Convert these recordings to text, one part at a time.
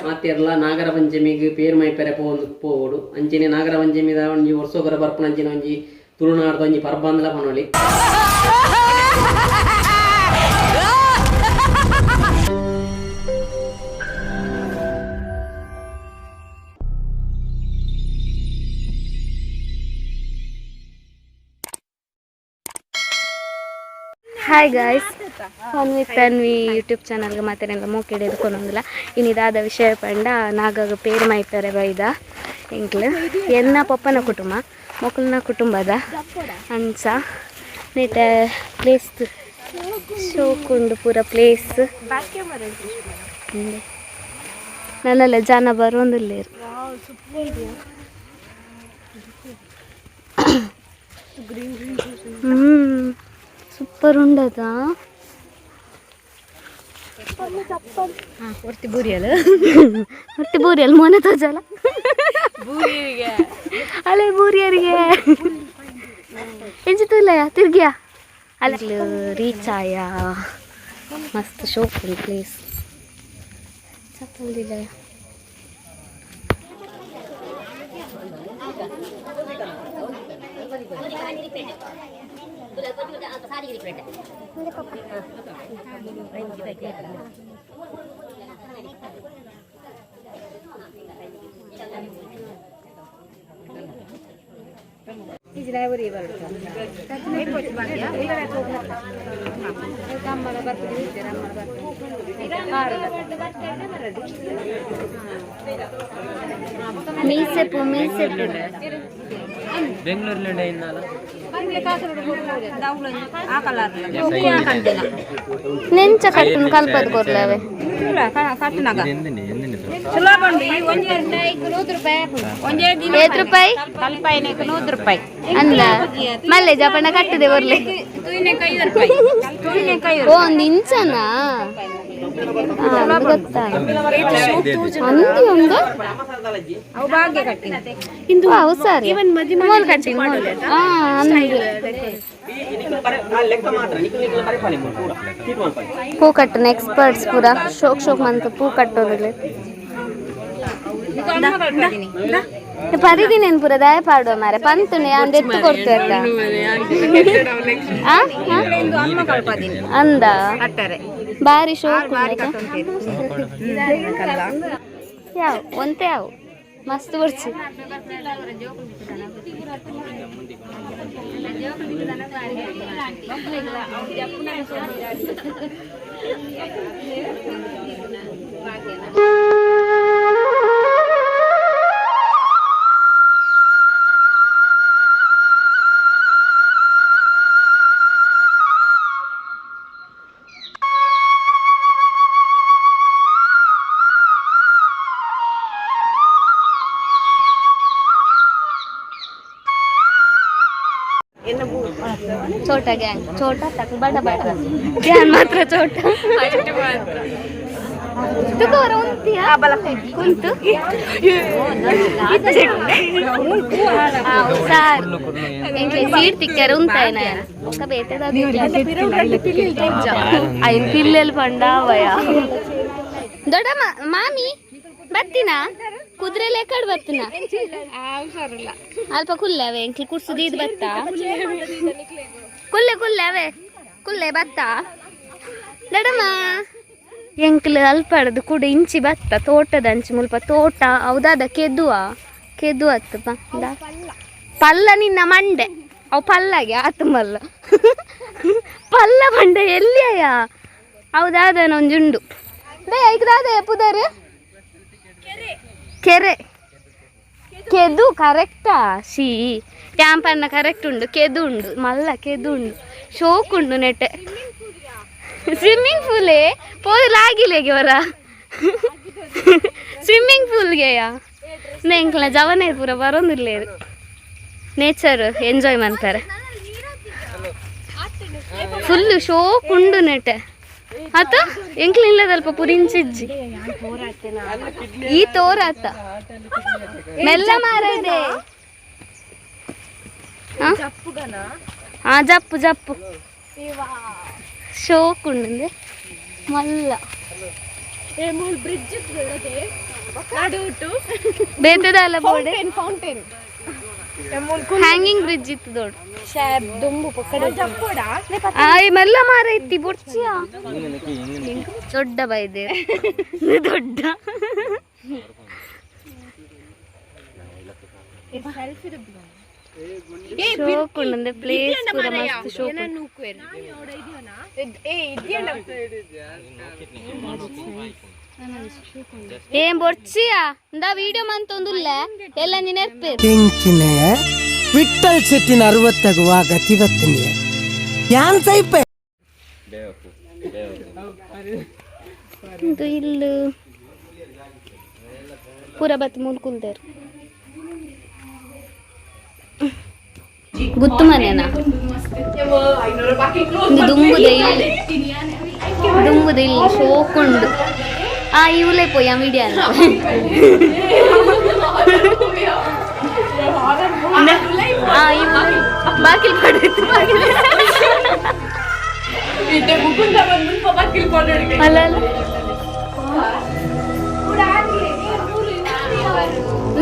ಮಾತೆರ್ಲ ನಾಗರ ಪಂಚಮಿಗ್ ಪೇರ್ ಮೈಪೆರೆ ಪೋವೊಂದು ಪೋವೊಡು ಅಂಚನೆ ನಾಗರ ಪಂಚಮಿದ ಒಂಜಿ ವರ್ಷೊಗೊರ ಬರ್ಪುನ ಅಂಚಿನ ಒಂಜಿ ತುಳುನಾಡ್ದ ಒಂಜಿ ಪರ್ಬ ಪನೊಲಿ. Hi guys, fun with Tanvi YouTube ಚಾನಲ್ಗೆ ಮಾತೇನೆಲ್ಲ ಮೋಕೆಡೆ ಎದ್ಕೊಂಡೊಂದಿಲ್ಲ. ಇನ್ನಿದಾದ ವಿಷಯ ಪಂಡ ನಾಗಾಗ ಪೇರು ಮೈಪೆರೆ ಬೈದ ಎಂಕ್ಲು ಎನ್ನ ಪಪ್ಪನ ಕುಟುಂಬ ಮೊಕಲ್ನ ಕುಟುಂಬದ ಅಂಚ ನೀಟ ಪ್ಲೇಸ್ ಶೋಕುಂಡು ಪೂರ ಪ್ಲೇಸ್. ನನ್ನೆಲ್ಲ ಜನ ಬರೋಂದಿಲ್ಲೇರು. ಸೂಪರ್ ಉಂಡದ. ಒರ್ತಿ ಬೂರಿಯಲ್. ಹೊಟ್ಟೆ ಬೂರಿಯಲ್ಲಿ ಮೋನೆ ತೋಜಲ. ಅಲೆ ಬೂರಿಯರಿಗೆ ಎಂಚ ತೂಲಯ ತಿರ್ಗಿಯ ಅಲ್ಲಿ ರೀಚ್ ಆಯ. ಮಸ್ತ್ ಶೋಕ್ ಪ್ಲೇಸ್. ಚಪ್ಪಲ್ದಿಲ್ಲ. ಮೀಸೆಪು ಮೀಸೆಪು. ಬೆಂಗಳೂರಿನಲ್ಲಿ. ನೆಂಚ ಕಟ್ಟುನು ಕಲ್ಪದ ಕೊರ್ಲವೆ. ಏತ್ ರೂಪಾಯಿ ಅಂದ ಮಲ್ಲೆ ಜಪಣ ಕಟ್ಟದೆ ಬರ್ಲಿ. ಓ, ಒಂದು ಇಂಚನಾ? ಗೊತ್ತಾ ಅಂದಿ ಒಂದು ಸರಿ ಮೋಲ್ ಕಟ್ಟಿ ಮೋಲ್. ಹಾ, ಅಂದು ಪೂ ಕಟ್ಟುನ ಎಕ್ಸ್ಪರ್ಟ್ಸ್ ಪೂರ ಶೋಕ್ ಶೋಕ್ ಮಂತ ಪೂ ಕಟ್ಟೋದಿಲ್ಲ. ಪರಿದಿನೇನು ಪೂರ ದಯ ಪಾಡುವ ಮಾರೆ ಪಂತುನೆ ಅಂದ ಎತ್ತು ಕೊಡ್ತೇವೆ ಅಂದ. ಬಾರಿ ಶೋಕ್. ಯಾವ ಒಂತೆ ಯಾವ ಮಸ್ತ್ ಬರ್ಚಿ. छोटा गैंग, छोटा तक बड़ा बड़ा ध्यान मात्र छोटा. ತುಕೋರ ಉಂತಿಯಾ ಕುಂತು ಸಾರ್ ಎಂಕ್ಲೆ ಸೀಟ್ ತಿಕ್ಕರ ಉಂತಾಯ್ನ ಒಕ್ಕ ಬೇತೆದ ಐನ್ ಪಿಲ್ಲೆಲ್ ಪಂಡಾವಯ. ದೊಡ್ಡ ಮಾಮಿ ಬತ್ತಿನ ಕುದುರೆ ಲೆಕ್ಕಡ್ ಬತ್ತಿನ ಅಲ್ಪ ಕುಲ್ಲೆ ಅವೆ ಎಂಕ್ಲೆ ಕುರ್ಸು ದೀದ್ ಬತ್ತ ಕುಲ್ಲೆ ಕುಲ್ಲೆ ಅವೆ ಕುಲ್ಲೆ ಬತ್ತ ದೊಡ್ಡಮ್ಮ. ಎಂಕ್ಲು ಅಲ್ಪಡ್ದು ಕೂಡ ಇಂಚಿ ಬತ್ತ ತೋಟದ ಅಂಚಿ ಮುಲ್ಪ ತೋಟ ಹೌದಾದ ಕೆದುವ ಕೆದು ಅತ್ತು ಪಲ್ಲ ನಿನ್ನ ಮಂಡೆ ಅವು ಪಲ್ಲಾಗೆ ಆತು ಮಲ್ಲ ಪಲ್ಲ ಮಂಡೆ ಎಲ್ಲಿಯ ಹೌದಾದ ಒಂಜುಂಡು ಬೇ ಐಕ್ ದಾದ ಪುದರ್ ಕೆರೆ ಕೆದು ಕರೆಕ್ಟಾ ಶೀ ಟ್ಯಾಂಪನ್ನ ಕರೆಕ್ಟ್ ಉಂಡು ಕೆದು ಉಂಡು ಮಲ್ಲ ಕೆದು ಉಂಡು ಶೋಕ್ ಉಂಡು ನೆಟ್ಟೆ ಸ್ವಿಮ್ಮಿಂಗ್ ಪೂಲೇ ಪೋದು ಅವರ ಸ್ವಿಮ್ಮಿಂಗ್ ಪೂಲ್ಗೆಯಾ ಎಂಕ್ಲ ಜವನೇ ಪೂರ ಬರೋದಿಲ್ಲ. ನೇಚರ್ ಎಂಜಾಯ್ ಮಾಡ್ತಾರೆ. ಫುಲ್ ಶೋಕ್ ಉಂಡು ನೆಟ್ಟೆ ಆತ ಎಂಕ್ಲ ಇಲ್ಲದಲ್ಪ ಪುರಿಂಚಿಜ್ಜಿ ಈ ತೋರಾತ ಮೆಲ್ಲ ಮಾರದೆ. ಹಾ, ಜಪ್ಪು ಜಪ್ಪು ಶೋಕ್ ಉಂಡು. ಮಲ್ಲ ಬೇತದಲ್ಲ ಬೋಡೆ. ಫೌಂಟೇನ್. ಹ್ಯಾಂಗಿಂಗ್ ಬ್ರಿಡ್ಜ್ ಇತ್ತು ದೊಡ್ಡ. ಆಯ್ ಮಲ್ಲ ಮಾರ ಇತ್ತಿ ಬೊಡ್ಚಿಯ ದೊಡ್ಡ ಬೈದೆ ದೊಡ್ಡ. ಶೋಕ್ ಉಂಡು ಪ್ಲೇಸ್ ಪೂರ ಮಸ್ತ್ ಶೋಕ್ ಉಂಡು. ಏನ್ ಬೊಡ್ಚಿಯ ಇಂದ ವಿಡಿಯೋ ಮಂತೊಂದುಲ್ಲ ಎಲ್ಲ ನೆನಪು. ಎಂಕಿನ ವಿಠಲ್ ಶೆಟ್ಟಿನ ಅರವತ್ತಗುವ ಗತಿ ಬತ್ತಿನಿ ಯಾನ್ ಸೈಪೆ. ಇದು ಇಲ್ಲಿ ಪೂರ ಬತ್ ಮೂಲ್ ಕುಲ್ದೇರ್ ಗುತ್ತು ಮನೆನಾ ಇದು? ದುಂಬುದ ಇಲ್ಲಿ, ದುಂಬುದ ಇಲ್ಲಿ ಶೋಕುಂಡು. ಆ ಇವುಲೇ ಪೋಯ ವಿಡಿಯೋ. ಆ ಇವು ಬಾಕಿಲ್ ಪಡೆದು ಬಾಕಿಲ್. ಅಲ್ಲ ಅಲ್ಲ,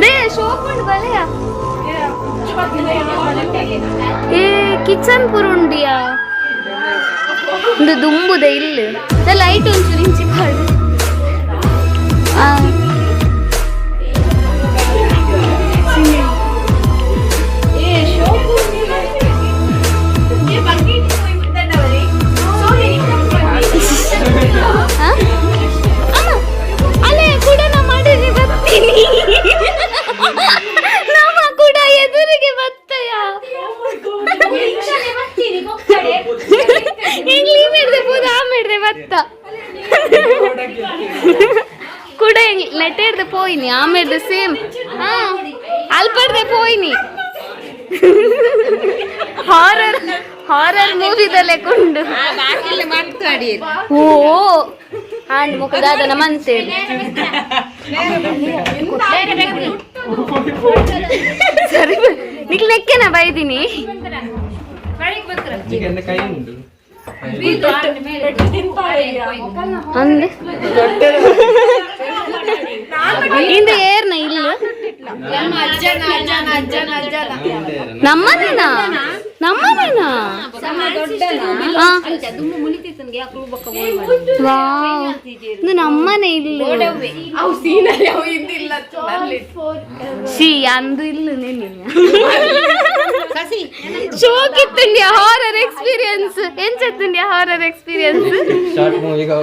they ಶೋಕುಂಡು ಬಲೆಯ. ಏ ಕಿಚನ್ ಪೂರ ಉಂಡಿಯಾ. ಒಂದು ದುಂಬುದ ಇಲ್ಲಿ ಲೈಟ್ ಒಂಚೂರು ಇಂಚಿ ಪಾಡು. ಆ. ಆ? ಅಮ್ಮ, ಅಲ್ಲೇ ಕೂಡ ನಾ ಮಾಡಿದ್ರೆ ಬರ್ತೀನಿ. ನಮ್ಮ ಕೂಡ ಎದುರಿಗೆ ಬತ್ತಯ. ಹೆಂಗ್ ಈ ಮೇಡ್ದೆ ಪೂದ ಆ ಮೇಡ್ದೆ ಬತ್ತ ಕೂಡ ಹೆಂಗ್ ನೆಟ್ಟೆಡ್ದೆ ಪೋಯಿನಿ ಆಮೇಲೆ ಸೇಮ್. ಹಾ ಅಲ್ಪಡ್ದೆ ಪೋಯಿನಿ. ಹಾರರ್ ಹಾರರ್ ಮೂವಿದಲ್ಲೇ ಕೊಂಡು. ಓ ಆಂಡ್ ಮುಖದಾದನ ಮಂತೇಳಿ. ಸರಿ, ನಿಕ್ ನೆಕ್ಕೆನ ಬೈದಿನಿ. ಅಂದೆ ಹಿಂದೆ ಏರ್ನ ಇಲ್ಲ. ನಮ್ಮನೇನಾ ನಮ್ಮನೇನಾ? ಆ. ವಾವ್, ಇದು ನಮ್ಮನೆ ಇಲ್ಲ. She ಅಂದು ಇಲ್ಲ. ಶೋಕ್ ಇತ್ತುಂಡಿಯ ಹಾರರ್ ಎಕ್ಸ್ಪೀರಿಯನ್ಸ್ ಎಂಚತ್ತುಂಡಿಯ ಹಾರರ್ ಎಕ್ಸ್ಪೀರಿಯನ್ಸ್? ಶಾರ್ಟ್ ಮೂವಿಗೆ.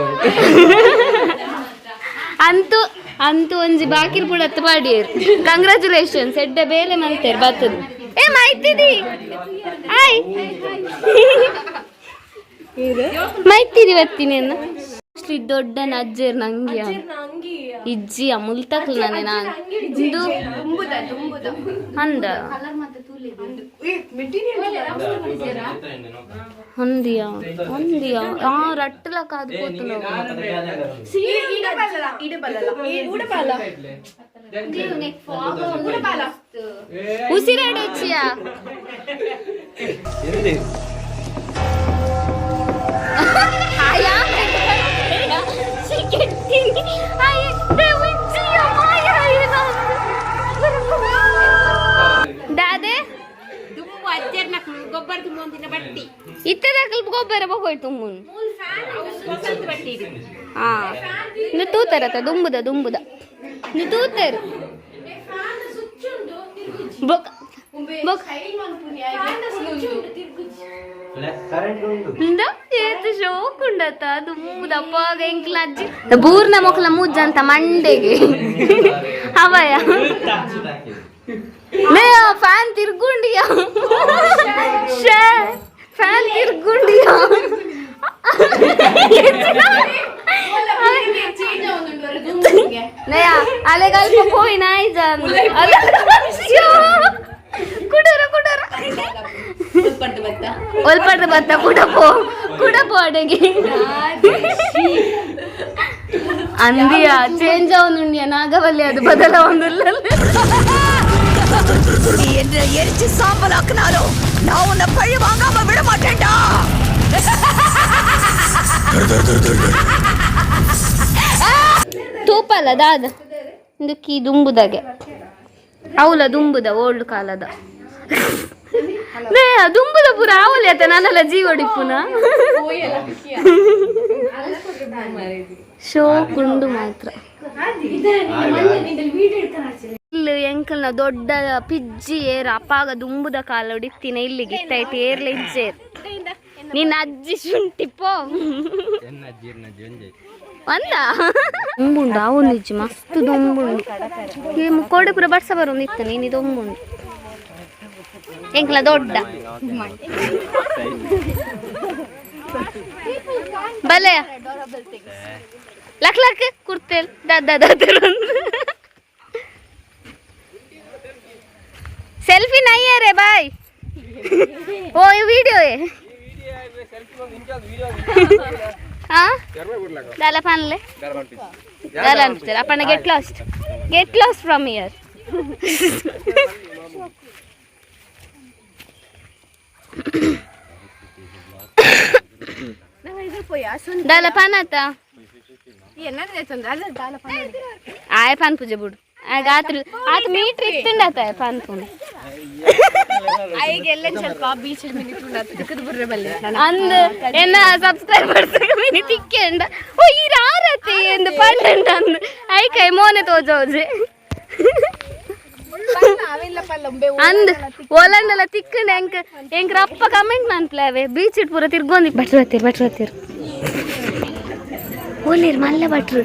ಅಂತೂ ಅಂತೂ ಒಂಜಿ ಬಾಕಿಲ್ ಪುಡತ್ ಪಾಡಿಯರ್. ಕಂಗ್ರಾಚುಲೇಷನ್ಸ್, ಎಡ್ಡೆ ಬೇಲೆ ಮಂತೇರ್ ಬತ್ತದ. ಏ ಮೈತಿದಿ ಆಯ್ ಮೈತಿದಿ ಬತ್ತೀನಿ ಅನ್ನ. ಅಷ್ಟು ದೊಡ್ಡ ಅಜ್ಜೇರ್ ನಂಗೆ ಇಜ್ಜಿ ಮುಲ್ತಕ್ಲು ನಾನೆ ನಾನು ಇದು ಅಂದ ಹೊಂದಿಯ ಹೊಂದಿಯ. ಆ ರಟ್ಟಲಕ್ಕ ಅದು ಕೂತು. ಉಸಿರಾಡೋಚಿಯ. ಎಂದೆ? ದಾದೆ ದುಂಬು ಅಜ್ಜರ್ನಕ್ಲು ಗೊಬ್ಬರ ತುಂಬೊಂದಿನ ಬಟ್ಟಿ. ಇತ್ತದಕ್ಲು ಗೊಬ್ಬರ ಬೊಕೊಯ್ ತುಮ್ಮುನ್. ಬಟ್ಟಿ ಇದು. ಹಾ ನು ತೂತರತ ದುಂಬುದ ದುಂಬುದ ನು ತೂತರು ಬೊಕ ಬೊಕ. ಕರೆಂಟ್ ಉಂಟು. ಇಂದ ಏತ್ ಶೋಕ್ ಉಂಡತ ದುಂಬುದ. ಅಪ್ಪಾಗ ಎಂಕ್ಲ ಅಜ್ಜಿ ಬೂರ್ನ ಮೊಕ್ಲ ಮೂಜಂತ ಮಂಡೆಗೆ ಅವಯ. ಲೇ ಫ್ಯಾನ್ ತಿರ್ಗುಂಡಿಯ. ಶೇ ಫ್ಯಾನ್ ತಿರ್ಗುಂಡಿಯ. ನಯ ಅಲೆಗಲ್ಪ ಪೋಯಿ ನಾಯಿ ಜಾನ್ ಕುಡರ ಕುಡರ ಒಲ್ಪಡ್ದು ಬತ್ತ. ಕುಡ ಪೋ ಕುಡ ಪೋ ಅಡೆಗೆ ಅಂದಿಯ. ಚೇಂಜ್ ಅವನುಂಡಿಯ ನಾಗವಲ್ಲಿ ಅದು ಬದಲಾವೊಂದುಲ್ಲ. நீ என்ன எரிச்சு சாம்பலாக்குனாலும் நான் உன்னை பழி வாங்காம விட மாட்டேன்டா. ತೂಪಲ್ಲ ದಾದ ಇಂದಕ್ಕೆ ಈ ದುಂಬುದಾಗೆ ಅವಲ ದುಂಬುದ ಓಲ್ಡ್ ಕಾಲದ ದುಂಬುದ ಪೂರ ಆವಲಿ ಆತ ನಾನೆಲ್ಲ ಜೀವಡಿಪ್ಪುನ ಶೋ ಕುಂಡು ಮಾತ್ರ. ಇಲ್ಲಿ ಎಂಕಲ್ನ ದೊಡ್ಡ ಪಿಜ್ಜಿ ಏರ್ ಅಪ್ಪಾಗ ದುಂಬುದ ಕಾಲ ಹೊಡಿತೀನಿ ಇಲ್ಲಿಗೆ ಇತ್ತಾಯ್ತು ಏರ್ಲ ಇಜ್ಜೇರ್ ನಿನ್ನ ಅಜ್ಜಿ ಶುಂಠಿ ಪೋ ಒಂದ ದುಂಬುಂಡು ಆ ಇಜ್ಜಿ ಮಸ್ತ್ ದುಂಬುಂಡು. ಈ ಮುಕ್ಕೋಡೆ ಪೂರ ಬರ್ಸ ಬರೋದು ಇತ್ತು ನೀನು ದೊಂಬುಂಡು ಎಂಕ್ಲ ದೊಡ್ಡ ಬಲೆ ಲಕ್ ಲಕ್ ಕುರ್ತೆಲ್ ದಾದ ದಾದ. सेल्फी नहीं है रे भाई, वो ये वीडियो है। हाँ दाला पानले दाला ಅನ್ಸ್ತಾರೆ Appanna. Get lost, get lost from here. ದಾಲ ಪಾನಾತ ಆಯ್ ಪಾನ್ ಪೂಜೆ ಬಿಡು. ಆಗ ಆತ ಮೀಟ್ರ್ ಇತ್ತುಂಡಾತ ಪಾನ್ ಪೂಜೆ ಅಂದ್ ಎನ್ನ ಸಬ್ಸ್ಕ್ರೈಬರ್ಸ್ ಮಿನಿ ತಿಕ್ಕೆಂಡ ಓ ಈ ರಾರತಿ ಎಂದು ಪಂಡಂಡ ಅಂದ್ I ಕೈ ಮೋನೆ ತೋಜೋಜೆ ಅಂದ್ ಓಲಂಡಲ ತಿಕ್ಕಂಡ ಎಂಕ್ ಎಂಕ್ ರಪ್ಪ ಕಮೆಂಟ್ ಮನ್ಪ್ಲೆ ಬೀಚ್ it ಪೂರ ತಿರ್ಗೊಂದಿ. ಭಟ್ರು ಹತ್ತಿರ, ಭಟ್ರು ಹತ್ತಿರ ಓಲಿರ್ ಮಲ್ಲ ಭಟ್ರು.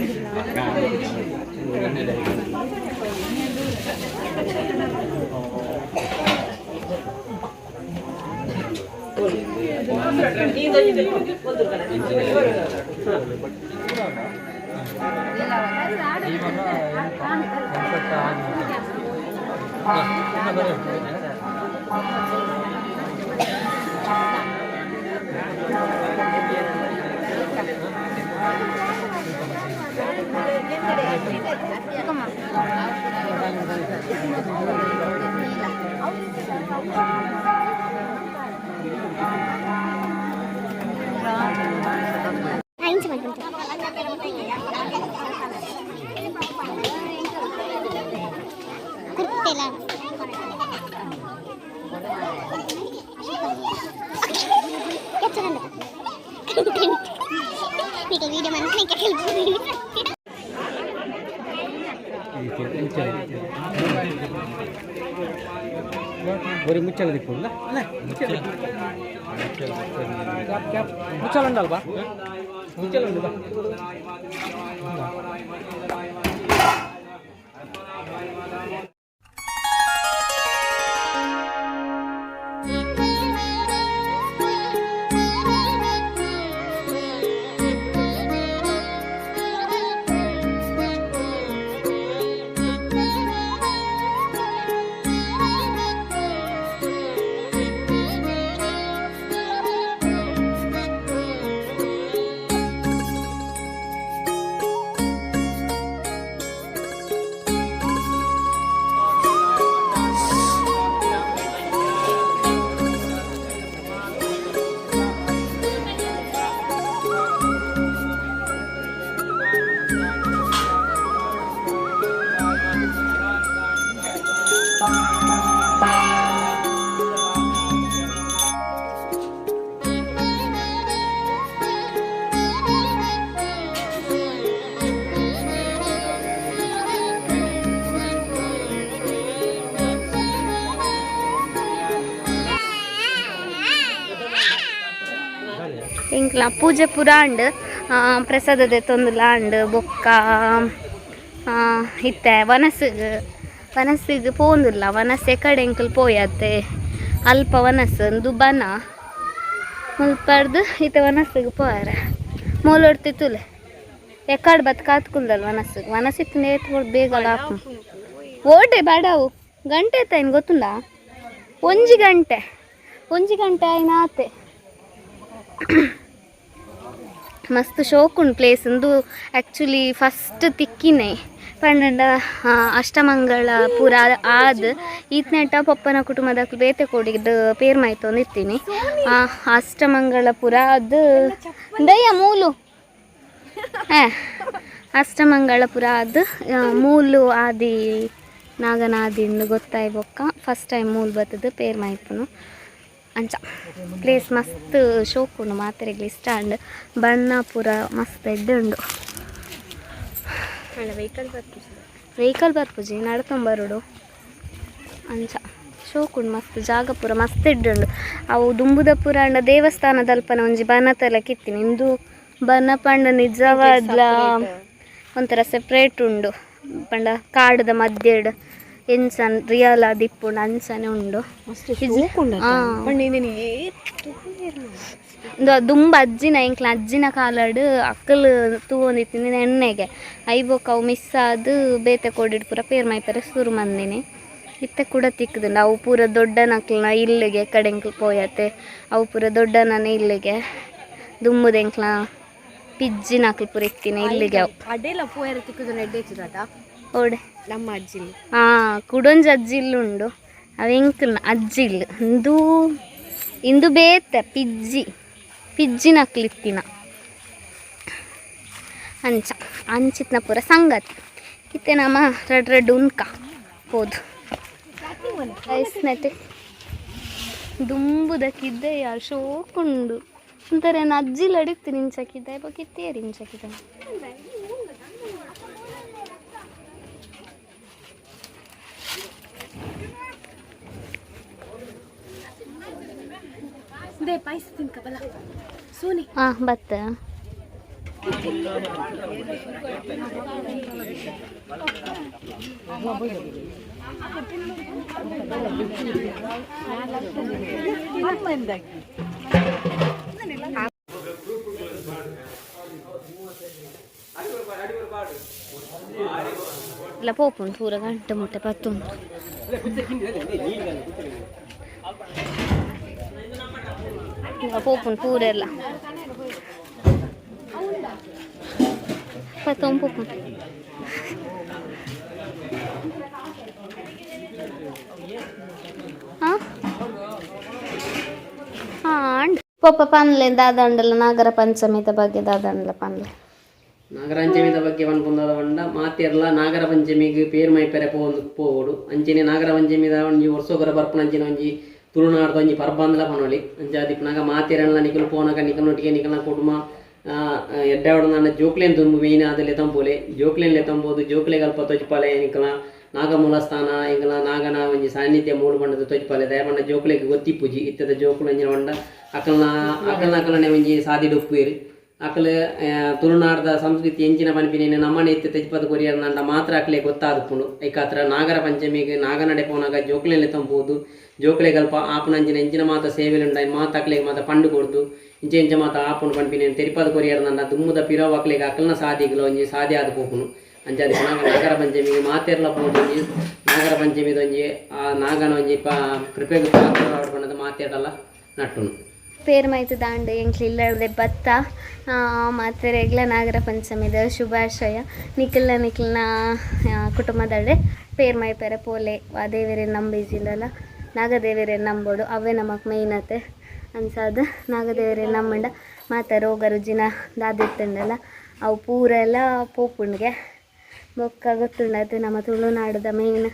ಬರೀ ಮುಚ್ಚಲ ದಿಪ್ಪುಲ್ಲ ಮುಚ್ಚಲ ಉಂಡಲ್ವಾ? ಮುಚ್ಚಲ ಉಂಡು ಬಾ. ಎಂಕ್ಲ ಪೂಜೆ ಪೂರ ಅಂಡ್ ಪ್ರಸಾದ ದೆತ್ತೊಂದುಲ ಅಂಡ್ ಬೊಕ್ಕ ಇತ್ತೆ ವನಸ್ಗ್ ವನಸ್ಸಿಗೆ ಪೋಂದುಲ್ಲ. ವನಸ್ ಎಕಡೆ ಎಂಕುಲು ಪೋಯತ್ತೆ ಅಲ್ಪ ವನಸ್ ಒಂದು ಬನ ಮುಲ್ಪರ್ದು ಇತ್ತೆ ವನಸ್ಸಿಗೆ ಪೋಯಾರ ಮೂಲೊಡ್ತಿ ತುಲೆ ಎಕಡೆ ಬತ್ ಕಾತ್ಕುಲ್ದಲ್ ವನಸ್ಸಿಗೆ ವನಸ್ ಇತ್ತು ನೇತ್ಗಳು ಬೇಗ ಲಾಪು ಓಟೆ ಬಡವು ಗಂಟೆ ಆಯ್ತಾಯಿನ್ ಗೊತ್ತುಂಡ ಒಂಜಿ ಗಂಟೆ ಒಂಜಿ ಗಂಟೆ ಆಯ್ನ ಆತೆ. ಮಸ್ತ್ ಶೋಕುಂಡು ಪ್ಲೇಸ್ ಉಂದು. ಆ್ಯಕ್ಚುಲಿ ಫಸ್ಟ್ ತಿಕ್ಕಿನೆ ಪಂಡಂಡ ಅಷ್ಟಮಂಗಳ ಪೂರ ಆದ್ ಈತ್ನೆಟ ಪಪ್ಪನ ಕುಟುಂಬದಕ್ಲು ಬೇತೆ ಕೋಡಿದ್ ಪೇರ್ ಮಾಯ್ತೊಂದು ಇತ್ತೀನಿ. ಅಷ್ಟಮಂಗಳ ಪೂರ ಅದು ದಯ್ಯ ಮೂಲು. ಅಷ್ಟಮಂಗಳಪುರ ಅದು ಮೂಲು ಆದಿ ನಾಗನಾದಿಂದು ಗೊತ್ತಾಯ್ ಬೊಕ್ಕ ಫಸ್ಟ್ ಟೈಮ್ ಮೂಲು ಬತ್ತದು ಪೇರ್ ಮೈಪುನು. ಅಂಚ ಪ್ಲೇಸ್ ಮಸ್ತ್ ಶೋಕುಂಡು ಮಾತೆರೆಗ್ಲ ಇಷ್ಟ ಅಂಡ್ ಬಣ್ಣ ಪೂರ ಮಸ್ತ್ ಎಡ್ಡೆ ಉಂಡು. ವೆಹಿಕಲ್ ಬರ್ಪುಜಿ. ವೆಹಿಕಲ್ ಬರ್ಪುಜಿ, ನಡ್ಕೊಂಬರೋಡು. ಅಂಚ ಶೋಕುಂಡು ಮಸ್ತ್, ಜಾಗ ಪೂರ ಮಸ್ತ್ ಎಡ್ಡೆ ಉಂಡು. ಅವು ದುಂಬುದ ಪೂರ ಅಂಡ ದೇವಸ್ಥಾನದಲ್ಪನ ಒಂಜಿ ಬನತಲ ಕಿತ್ತಿನಿ. ಇಂದು ಬನ ಪಂಡ ನಿಜವಾದ್ಲ ಒಂಥರ ಸೆಪ್ರೇಟ್ ಉಂಡು. ಪಂಡ ಕಾಡುದ ಮಧ್ಯೆಡ್ ಎಂಚ ರಿಯಲ್ ಆದಿಪ್ಪುಂಡು ಅಂಚನೆ ಉಂಡು. ಇಂದು ದುಂಬು ಅಜ್ಜಿನ ಎಂಕ್ಲ ಅಜ್ಜಿನ ಕಾಲಡ್ ಅಕ್ಕಲು ತೂವೊಂದಿತ್ತಿನಿ ಎಣ್ಣೆಗೆ. ಐಬೊಕ್ಕ ಅವು ಮಿಸ್ ಆದ್ ಬೇತೆ ಕೋಡಿಡ್ ಪೂರ ಪೇರ್ ಮೈಪೆರೆ ಸುರು ಮಂದಿನಿ. ಇತ್ತೆ ಕೂಡ ತಿಕ್ಕುದುಂಡು ಅವು ಪೂರ ದೊಡ್ಡನಕ್ಲ್ನ ಇಲ್ಲಿಗೆ ಕಡೆಂಕ್ಲು ಪೋಯತೆ. ಅವು ಪೂರ ದೊಡ್ಡನನೆ ಇಲ್ಲಿಗೆ ದುಂಬುದ ಎಂಕ್ಲ ಪಿಜ್ಜಿನಕ್ಲು ಪೂರ ಇತ್ತಿನ ಇಲ್ಲಿಗೆ ಅವು. ಅಡೆಲ್ಲ ಪೋಯರ ತಿಕ್ಕುದು ಎಡ್ಡೆ ಇತ್ತದ. ಓಡೆ? ನಮ್ಮ ಅಜ್ಜಿ. ಹಾ, ಕುಡೊಂಜಿ ಅಜ್ಜಿ ಇಲ್ಲು ಉಂಡು. ಅವು ಎಂಕ್ಲ್ನ ಅಜ್ಜಿ ಇಲ್ಲು. ಇಂದು ಇಂದು ಬೇತೆ ಪಿಜ್ಜಿ ಪಿಜ್ಜಿನಕ್ಲು ಇತ್ತಿನ. ಅಂಚ ಅಂಚಿತ್ನ ಪೂರ ಸಂಗತಿ. ಇತ್ತೆ ನಮ್ಮ ರಡ್ ರಡ್ ಉನ್ಕ ಪೋದು ಐಸ್ನೆಟ್ ದುಂಬುದ ಕಿದ್ದೆಯ ಶೋಕುಂಡು. ಒಂಥರ ಅಜ್ಜಿ ಅಡಿತ್ತು ಇಂಚಕ್ಕಿದ್ದ ಬೊಕ ಇತ್ತೇರು ಇಂಚಕ್ಕಿದ್ದ. ಪಾಯಸ ತಿನ್ಕ ಬಲ ಸೋನಿ. ಹಾಂ, ಬತ್ತ. ಇಲ್ಲ ಪೋಪುಂಡು ಪೂರ ಗಂಟೆ ಮುಟ್ಟೆ ಪತ್ತುಂಡು. ಪೋಪುಂಡು ಪೂರ ಎಲ್ಲ ಪತ್ತೊಂದು ಪೋಪುಂಡು. ಹಾಂ ಹಾಂ, ಪೊಪ್ಪ ಪನ್ಲೆ ದಾದಂಡಲ ನಾಗರ ಪಂಚಮಿದ ಬಗ್ಗೆ ದಾದಂಡಲ ಪನ್ಲೆ. ನಾಗರ ಪಂಚಮಿದ ಬಗ್ಗೆ ಪನ್ಪುಂದಾದ ಪಂಡ ಮಾತೆರ್ಲ ನಾಗರ ಪಂಚಮಿಗ್ ಪೇರ್ ಮೈಪೆರೆ ಪೋವೊಂದು ಪೋವೊಡು. ಅಂಚನೆ ನಾಗರ ಪಂಚಮಿದ ಒಂಜಿ ವರ್ಷೊಗೊರ ಬರ್ಪುನ ಅಂಚಿನ ಒಂಜಿ ತುಳುನಾಡ್ದ ಒಂಜಿ ಪರ್ಬ ಅಂದ್ಲ ಪನೊಲಿ. ಅಂಚಾದಿಪ್ಪುನಗ ಮಾತೆರೆನ್ಲ ನಿಕುಲು ಪೋನಗ ನಿಕಲ್ನೊಟ್ಟಿಗೆ ನಿಕಲ್ನ ಕುಟುಂಬ ಎಡ್ಡೆ ಜೋಕ್ಲೆನ್ ದುಂಬು ಮೇಯ್ನ್ ಆದ್ ಲೆತೊಂಪುಲೆ. ಜೋಕ್ಲೆನ್ ಲೆತೊಂಬೋದು ಜೋಕ್ಲೆಗ್ ಅಲ್ಪ ತೊಜ್ಪಾಲೆ. ನಿಕಲ್ನ ನಾಗಮೂಲ ಸ್ಥಾನ, ಎಂಕಲ್ನ ನಾಗನ ಒಂಜಿ ಸಾನ್ನಿಧ್ಯ ಮೂಲು ಪಂಡದ್ ತೊಜ್ಪಾಲೆ. ದಾಯೆ ಪಂಡ ಜೋಕ್ಲೆಗ್ ಗೊತ್ತಿಪ್ಪುಜಿ. ಇತ್ತೆದ ಜೋಕುಲು ಎಂಚಿನ ಪಂಡ ಅಕಲ್ನ ಅಕಲ್ನ ಅಕಲ್ನ ಒಂಜಿ ಸಾದಿಡ್ ಉಪ್ಪುವೆರ್. ಅಕಲ್ ತುಳುನಾಡ್ದ ಸಂಸ್ಕೃತಿ ಎಂಚಿನ ಪನ್ಪಿನ ನಮ್ಮನೆ ಇತ್ತೆ ತೆಜ್ಪದ ಕೊರಿಯರ್ನಂಡ ಮಾತ್ರ ಅಕ್ಲೆಗ್ ಗೊತ್ತಾದುಪ್ಪುಂಡು. ಐಕಾತ್ರ ನಾಗರ ಪಂಚಮಿಗ್ ನಾಗನಡೆ ಪೋನಗ ಜೋಕ್ಲೆನ್ ಲೆತೊಂಪೋದು ಜೋಕ್ಲೆಗ್ ಅಲ್ಪ ಆಪುನಂಚಿನ ಎಂಚಿನ ಮಾತ ಸೇವೆಲುಂಡು ಐನ್ ಮಾತ ಅಕ್ಲೆಗ್ ಮಾತ ಪಂಡ್ ಕೊರ್ದು ಇಂಚ ಇಂಚ ಮಾತ ಆಪುಂಡು ಪನ್ಪಿನ ತೆರಿಪಾದ್ ಕೊರಿಯರ್ನಂಡ ದುಂಬುದ ಪಿರವು ಅಕ್ಲೆಗ್ ಅಕಲ್ನ ಸಾದಿಗ್ಲ ಒಂಜಿ ಸಾದಿ ಆದ್ ಪೋಪುಂಡು. ಅಂಚಾದ್ ನಾಗರ ಪಂಚಮಿಗ್ ಮಾತೆರ್ಲ ಪೋದು ಒಂಜಿ ನಾಗರ ಪಂಚಮಿದ ಒಂಜಿ ಆ ನಾಗನ ಒಂಜಿ ಕೃಪೆಗ್ ಪಾತ್ರರಾವೊಡು ಪಂಡುದು ಮಾತೆರ್ಡಲ ನಟ್ಟುನು. ಪೇರ್ ಮೈತ್ ದಾಂಡು ಎಂಕ್ಲು ಇಲ್ಲಡೆ ಬತ್ತ. ಮಾತೆರೆಗ್ಲ ನಾಗರ ಪಂಚಮಿದ ಶುಭಾಶಯ. ನಿಕಲ್ನ ನಿಕಲ್ನ ಕುಟುಂಬದಡೆ ಪೇರ್ ಮೈಪೆರೆ ಪೋಲೆ. ವಾ ದೇವೆರೆನ್ ನಂಬಿಜಿಂಡಲ ನಾಗದೇವೆರೆನ್ ನಂಬೋಡು, ಅವೇ ನಮಕ್ ಮೇಯ್ನತೆ. ಅಂಚಾದ್ ನಾಗದೇವೆರೆನ್ ನಂಬಂಡ ಮಾತ ರೋಗ ರುಜಿನ ದಾದಿತ್ತುಂಡಲ ಅವು ಪೂರ ಎಲ್ಲ ಪೋಪುಂಡ್ಗೆ. ಬೊಕ್ಕ ಗೊತ್ತುಂಡತೆ ನಮ್ಮ ತುಳುನಾಡುದ ಮೇಯ್ನ್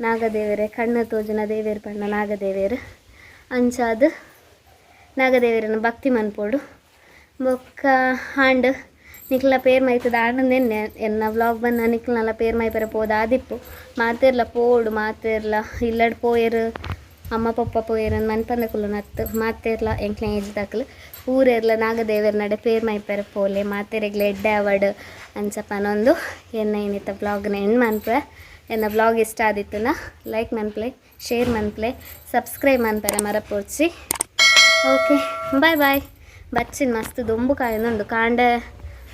ನಾಗದೇವೆರೆ, ಕಣ್ಣು ತೋಜುನ ದೇವೆರ್ ಪಂಡ ನಾಗದೇವೆರ್. ಅಂಚಾದ್ ನಾಗದೇವೆರೆನ ಭಕ್ತಿ ಮನ್ಪೊಡು. ಬೊಕ್ಕ ಆಂಡ್ ನಿಕ್ಲ ಪೇರ್ ಮೈತುದ ಆಂಡಂದೆನ್ನೆ ಎನ್ನ ವ್ಲಾಗ್ ಬನ್ನ ನಿಕ್ಲ್ನಲ ಪೇರ್ ಮೈಪೆರೆ ಪೋದು ಆದಿಪ್ಪು. ಮಾತೆರ್ಲ ಪೋಡು, ಮಾತೆರ್ಲ ಇಲ್ಲಡ್ ಪೋಯೆರ್ ಅಮ್ಮ ಪಪ್ಪ ಪೋಯೆರ್ ಮನ್ಪಂದೆ ಕುಲ್ಲುನತ್ತು. ಮಾತೆರ್ಲ ಎಂಕ್ಲೆ ಏಜ್ ದಕ್ಲು ಪೂರೆರ್ಲ ನಾಗದೇವೆರ್ ನಡೆ ಪೇರ್ ಮೈಪೆರೆ ಪೋಲೆ. ಮಾತೆರೆಗ್ಲ ಎಡ್ಡೆ ಆವಡ್ ಅಂಚ ಪನೊಂದು ಎನ್ನ ಇನಿತ ವ್ಲಾಗ್ನ ಎಂಡ್ ಮನ್ಪುವೆ. ಎನ್ನ ವ್ಲಾಗ್ ಇಷ್ಟ ಆದಿತ್ತುನ ಲೈಕ್ ಮನ್ಪುಲೆ, ಶೇರ್ ಮನ್ಪುಲೆ, ಸಬ್ಸ್ಕ್ರೈಬ್ ಮನ್ಪೆರೆ ಮರಪೋಡ್ಚಿ. Okay, bye bye. ಬಚ್ಚಿನ ಮಸ್ತ್ ದೊಂಬು ಕಾಯೊಂದುಂಡು. ಕಾಂಡೆ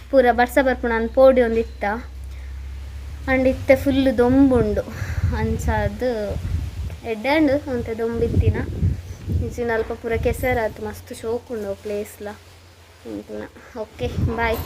ಪೂರ ಬರ್ಸ ಬರ್ಪುಂಡು ಅಂದ್ ಪೋಡಿ ಒಂದಿತ್ತ ಅಂಡ್ ಇತ್ತೆ ಫುಲ್ ದೊಂಬುಂಡು. ಅಂಚಾದ್ ಎಡ್ಡೆ ಉಂಡು ಒಂತೆ ದೊಂಬಿತ್ತಿನ ಇಂಚಿನ ಅಲ್ಪ ಪೂರ ಕೆಸರಾತು ಮಸ್ತ್ ಶೋಕುಂಡು ಪ್ಲೇಸ್ಲ. Okay, boy.